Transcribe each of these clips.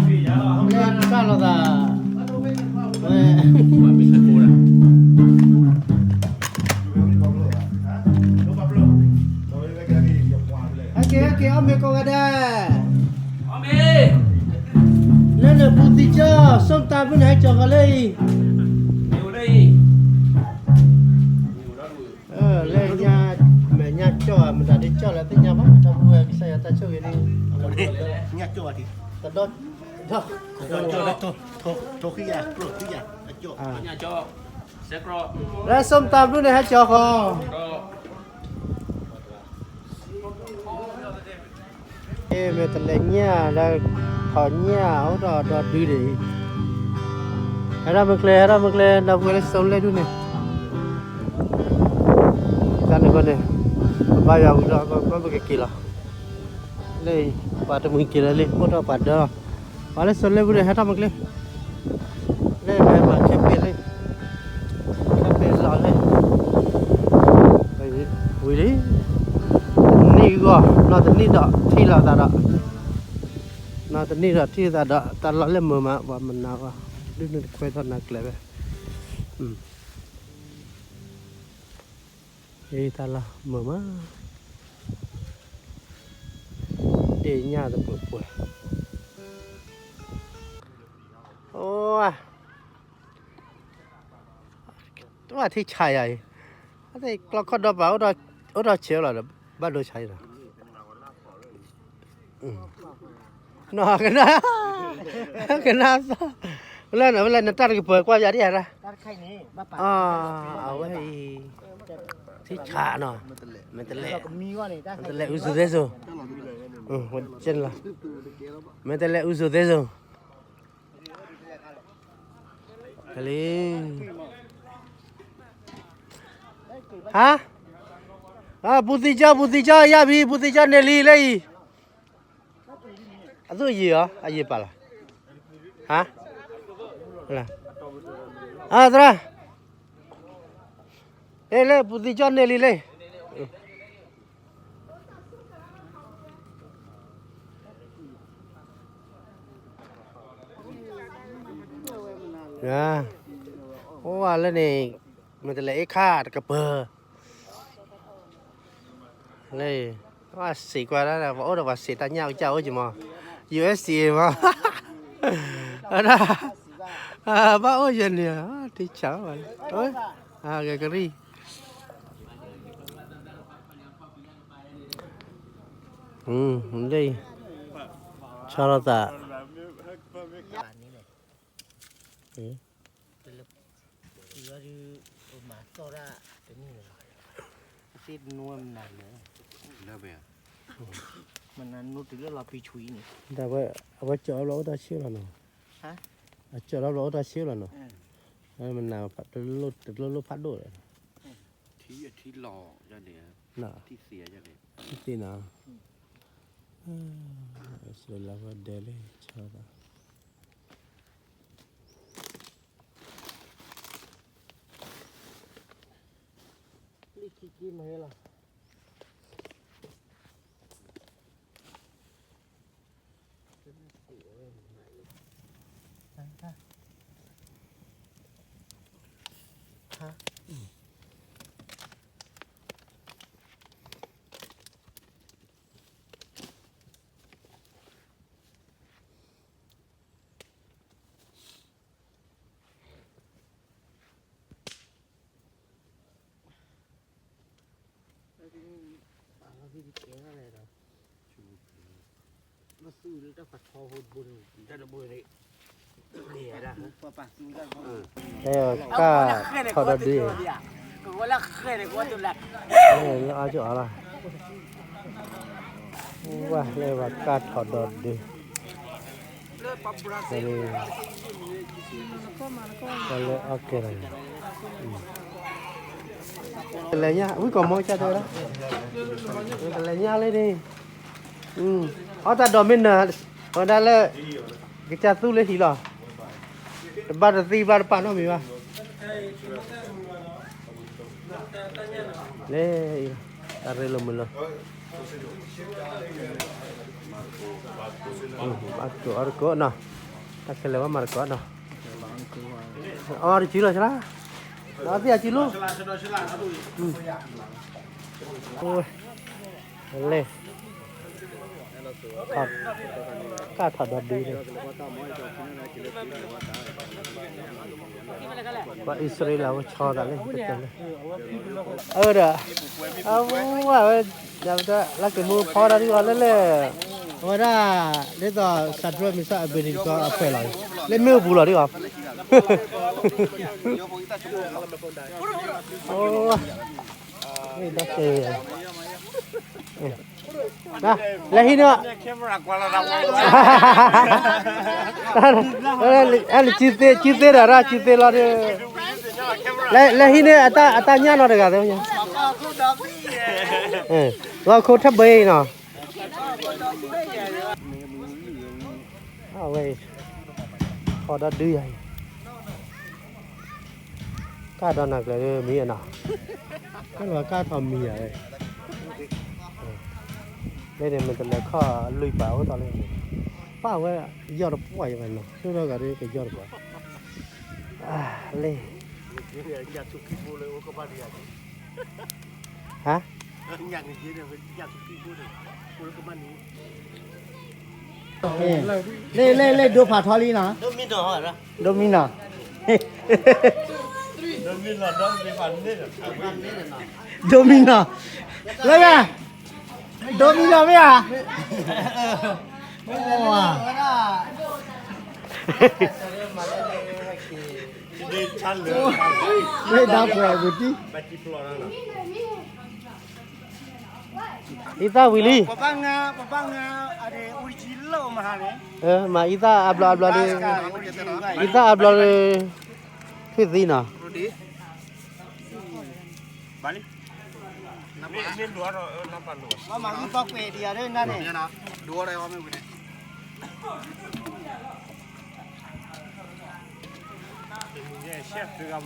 နီၢ်သးဝံၤလီၤ ဘၣ်အီၣ်နီၢ်ခိလီၤ, ဝဲ ကၢ်လီၤသး, ဝဲ ဟဲက့ၤ ဟဲက့ၤ အီၣ်မ့ၤကိးဂၤဒဲး, လၢန့ၣ် ဘူးသံကၠီ စိၢ်တၢ်ဖုန့ၣ် ဟဲကၠီၤဃီလၢအံၤ, လၢညါ မဲာ်ညါကၠီၣ် မတၤဒ်ကၠီၣ်လၢသ့ၣ်ညါဘၣ် ဒီပုၢ်ဝဲၢ် ကစၢ်ယွၤတၢ်ဆိၣ်ဂ့ၤန့ၣ်, တဒီ, တဒီ, တဒီ, လၢစိၢ်တၢ်ဖုန့ၣ် ဟဲကၠီၤဃီ မ့ၢ်တလဲၤညၣ်လၢ ထီၣ်ညၣ်အိၣ်ဒီးဒီဒုဒံးအံၤ, ဟဲထီၣ်မုၢ်ကျဲ ဟဲထီၣ်မုၢ်ကျဲ ဒီပုၢ်ဝဲၢ်လၢစိၤလဲၣ်ဒုန့ၣ်, တၢ်န့ၣ်ဃီန့ၣ် ပဘါယွၤဝံၤဒီး ပကက့ၤလီၤ, လၢပှၤတမှံၤက့ၤလၢလံ အိၣ်ထီၣ်ပှၤဒၢလီၤ, ပှၤလၢစိၤလဲၣ်ဒုန့ၣ် ဟဲထီၣ်မုၢ်ကျဲ လၢမ့ၢ်ပှၤခဲပ့ၤလံ, ခဲပ့ၤလီၤလံ, ဝံၤလံ, တနံၣ်ဂီၢ် နီၢ်တနံၣ်ဒီးထံၣ်လိာ်သးဒီး, နီၢ်တနံၣ်ဒီးထံၣ်လိာ်သးဒီး တၢ်လီၢ်လၢမုာ်မး ပှၤမနၤဝဲ, ဒုးနုာ်တခွဲထီၣ်နၤကျဲၤဝဲ, တၢ်လီၢ်မုာ်မး, ဒ့ၣ်ညၣ်တပှဲၤပှဲၤ, အိၣ် တဘၣ်ထံဆးယၤအံၤ, အသ့ၣ်ကျီခီၣ်ဒီပာ် အိၣ်ထီၣ်ဆဲးလီၤဒီး ဘၣ်ဒိဆးအံၤလီၤ, နီၢ်ကနၣ်, ကနၣ်သီ, ဝဲလဲၣ် ဝဲလဲၣ် နတၢ်တကပၤကွၢ်ယၤဒ်ဧါ, အဝဲအံၤ, ထံဆးနီၤ, မ့ၢ်တလဲၤ, မ့ၢ်တလဲၤအူစိၤသ့စိၤ, မ့ၢ်တလဲၤအူစိၤသ့စိၤ လံ, ဟါ, ဘူးသံကၠီ ဘူးသံကၠီ ယါဘံ ဘူးသံကၠီ န့ၢ်လံလၢအံၤ, အသူၣ်အယံာ်ဧါ အယံာ်ပာ်လီၤ, ဟါ, သရၣ်, လၢဘူးသံကၠီ န့ၢ်လံလၢ အိၣ်ဝဲလၢန့ၣ်, မ့ၢ်တလဲၤအ့ၣ်ခါတကပၤ, လၢ, ပှၤစံးကွၢ်ဒၣ် ပှၤအိၣ်ဒီးပှၤစံးတၢ်ညၣ်အိၣ်ကၢ်အိၣ်ကမး, ယူၤအ့စံးမး, ဒၣ်, ဘၣ်အိၣ်ယဲန့ၣ်, ထံဆးဘၣ်, ဂဲၤကရံၣ် လၢ, ဆီလိာ်သး, ဒ်အဝဲကၠီလီၤအိၣ်တၢ်ဆ့လီၤနီၤ, အကၠီလီၤအိၣ်တၢ်ဆ့လီၤနီၤ, မနၤတလိၣ်လိၣ်ဖးဒိၣ်ဒီး, ထံသ့နီၤ, စလၢဝဲဒဲလၢဆီသး လံခံက့မ့ၢ်လီၤ, ကၢ်ထီၣ်ဒီးဒုး, လၢအါကၠိအါလီၤ, ဝဲလၢပှၤကၢ်ထီၣ်ဒီးဒုး, လၢအကဲလီၤန့ၣ်, ကလဲၤညၣ် ဝံၣ်ကီၢ်မီကၢ်တဲဝဲဒၣ်, ကလဲၤညၣ်လၢန့ၣ်, အီၣ်တၢ်ဒိးမ့ၢ်နၤ, ဝဲဒၣ်လၢ, ကစၢ်သူလၢဟံၣ်လီၤ, တဘၣ်တသံဘၣ်တပာ်နီတမံၤဘၣ်, လၢအံၤလီၤ တၢ်ရ့လိာ်မုာ်လိာ်, ဘၣ်ကိးအီၤတကိးနီၤ, တၢ်ခဲလၢာ်ဘၣ်မၤတကိးနီၤ, အီၤတစုလီၤဆလါ, ဒီးသ့ၣ်အစုလိ, လဲၣ်, ကၢ်ထီၣ်ဒီဒုန့ၣ် ပှၤအံၣ်စရ့လးဝဲဆီသးလၢပတဲလၢ, အဝဲဒီး, အဝဲဝဲ, လၢကမူဖီဒၣ်ဒ်အီၤလၢလဲၣ်, အဝဲဒၣ်, ဒ်သိးစးထရၢၣ်မံၤစၢ်အဘ့းနံၤတကီအဖှဲးလီၤ, လၢမ့ၣ်အူပူၤလီၤဒ်အီၤ, အိ, ဒီးတဲ လဲၤဟံးန့ၢ်, စုသ့ စုသ့ဒီးရၣ် စုသ့လီၤဒီး, လဲၤဟံးန့ၢ်အတၢ်ညၣ်နီတဂၤသ့ၣ်, လီၤခိၣ်ထၢၣ်ဘ့နီၤ, အဝဲ, ထီၣ်ဒီဒုယၤအံၤ ကၢ်ဒီးနၤကျဲၤလၢမံၤအနီၤ, ကဲလီၤကၢ်ထီၣ်မံၤယၤ, လၢန့ၣ်မ့ၢ်တလဲၤခီၣ်လွံၢ်ပာ်အိၣ်တီၢ်လၢ, ပၢ်ဝဲ, ယီၢ်တပှၢ်ယၤနီၤ ဆိဒီးဂၤဒ်ကယီၢ်တပှၢ်, လၢ, ဟါ လၢ လၢ လၢ ဒိဖးထီလံနီၤ, ဒိမံနီၤ, ဒိမံနီၤ, လၢယၤ, ဒိမံနီၤမ့ၢ်ဧါ, မ့ၢ်ဒၣ်ပှဲၤပူၤတံၢ် အံသၣ်ဝံၤလံ, မၤအံသၣ်အဘျီအဘျီဒီး, အံသၣ်အဘျီဒီး, ထွံၣ်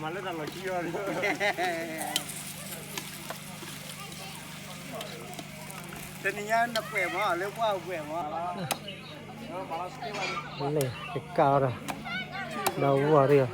သံနီၤ, တနံၤညါနကွဲးမး လၢပှၢ်ကွဲးမး, လဲၤကကၢ်အီၤဒီး, ဒီဝီၢ်ဒ်,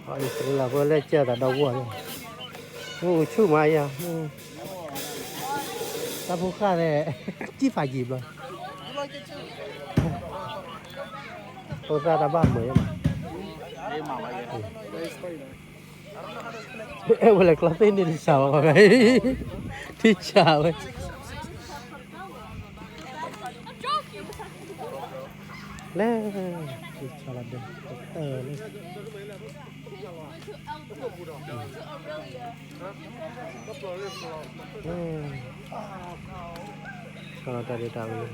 အံၣ်စရ့လးဖိလဲၤကၢ်သးဒီဝီၢ်ဒ်, မ့ၣ်အူဆူၣ်မးယၤ, တၢ်ဖိဃၢ်သ့ၣ်, ကံၣ်ဖးယံာ်ဘျီ, ဖိသၣ်တၢ်ဘၣ်မုာ်, အဲၣ်ဝဲလဲၤကျီသ့ၣ်န့ၣ်တစှၤဘၣ်, ထံဆးဝဲ, လဲၤ, ထံဆးလီၤဒဲး, တၢ်လၢ, လဲၤ, ကလီၤတၢ်ဒ်တၢ်ဝဲလံ, လၢအံၤတပ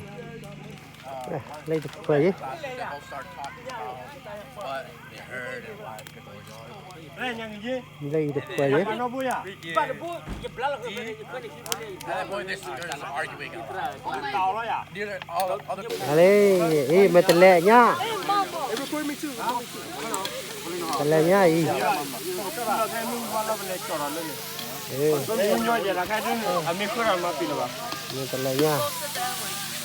ှဲၤယဲ, လၢအံၤတပှဲၤယဲ, အလ့, အံၤ မ့ၢ်တလဲၤညါ, တလဲၤညါအံၤ, မ့ၢ်တလဲၤညါ,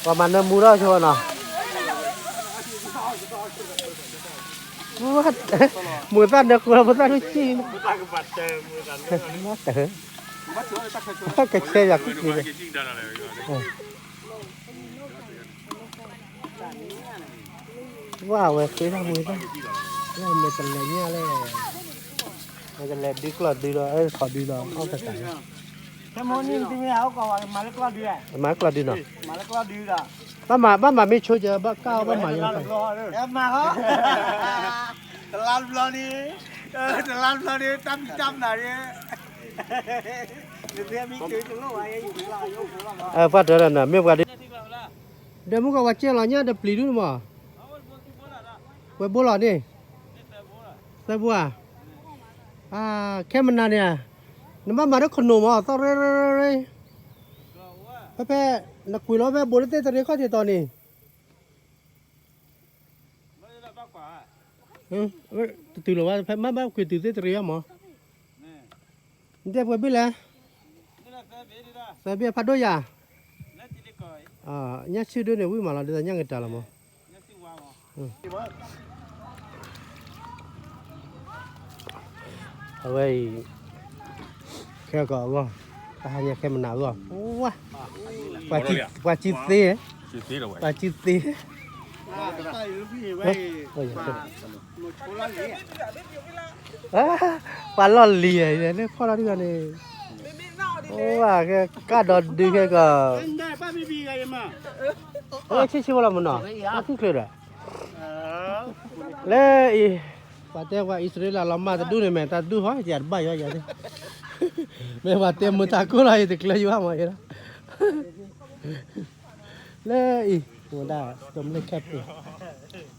ပှၤမၤနၢမူထီၣ်ဆိနီၤ, မိၢ်သၣ်နၢဃိလီၤ ဖိသၣ်ဒိၣ်ဆံၣ်, မၤတၢ်, ကဆဲယၤကွံာ်ကွံာ်, ဝဲအဝဲဃ့ထီၣ်မူသၣ်, လၢမ့ၢ်တလဲၤညါလၢ, မ့ၢ်တလဲၤဒုကျီၢ်ဒုဒီး အဲၣ်ထီၣ်ဒုဒီး အီၣ်ကတၢၢ်, မၤကျီၢ်ဒုနီၤ, ဘၣ်မၤမ့ၢ်ဆိကဲ ဘၣ်ကၢ်အီၤဘၣ်မၤယါ, တလါတဘျီန့ၣ်, တလါတဘျီန့ၣ် တၢ်ဖံးတၢ်မၤန့ၣ်, ပှၤတနီၤမ့ၢ်ပှၤဒ်, ဒီးမုၢ်ကဝၤကဲလီၤညါဒီးပျံၤဒုမး, ဝဲဘိလီၤန့ၣ်, သၢဘိဧါ, ခဲမနၤန့ၣ်, နဘၣ်မၤဒီးခနိၣ်မး သီၣ်ရ့ရ့ရ့, ဖဲဖဲ, နကွံာ်လီၤဖဲဘိလၢသ့ၣ်တရ့ခီၣ်ထံးတီၤန့ၣ် တတုၤလီၤဘၣ် ဖဲမ့ၢ်ဘၣ်ကွံာ်တုၤသ့ၣ်တရ့အမး, နတဲပှဲၤဘ့ၣ်လဲၣ်, တၢ်ဘ့ၣ်ဖးဒိၣ်ယၤ, ညၣ်ဆံၣ်ဒိၣ်န့ၣ် ဝံၣ်မးလီၤ ဒ်သိးညၣ်ကတၢၢ်လီၤမး, အဝဲအံၤ, ခဲကီးအဂီၢ်, တဟါညါခဲမနၤအဂီၢ်, ပှၤစုသ့, ပှၤစုသ့, ပှၤလီၢ်လံၤလၢဖီၣ်လီၤဒ်ဂၤန့ၣ်, အိၣ်ဘၣ်ကဲကၢ်ဒီးဒုးခဲကီး, အိၣ်ဆ့ဆ့ဝဲလီၤမနီၤ, အီၣ်ထံၣ်ချၢဒီး, လၢအံၤ, ပှၤတဲပှၤအံၣ်စရ့လးလီၤမၢ်တဒူၣ်န့ၣ် မ့ၢ်တၢ်ဒူၣ်ဟီ ယတဘၣ်ယီယၤ, မ့ၢ်ပှၤတဲမုာ်တၢ်ကိၢ်လီၤ ယတကျၢၤယွၤမးယဲလီၤ, လၢအံၤ, ဝဲဒၣ်ဒိးမလ့ၢ်ခဲပူၤ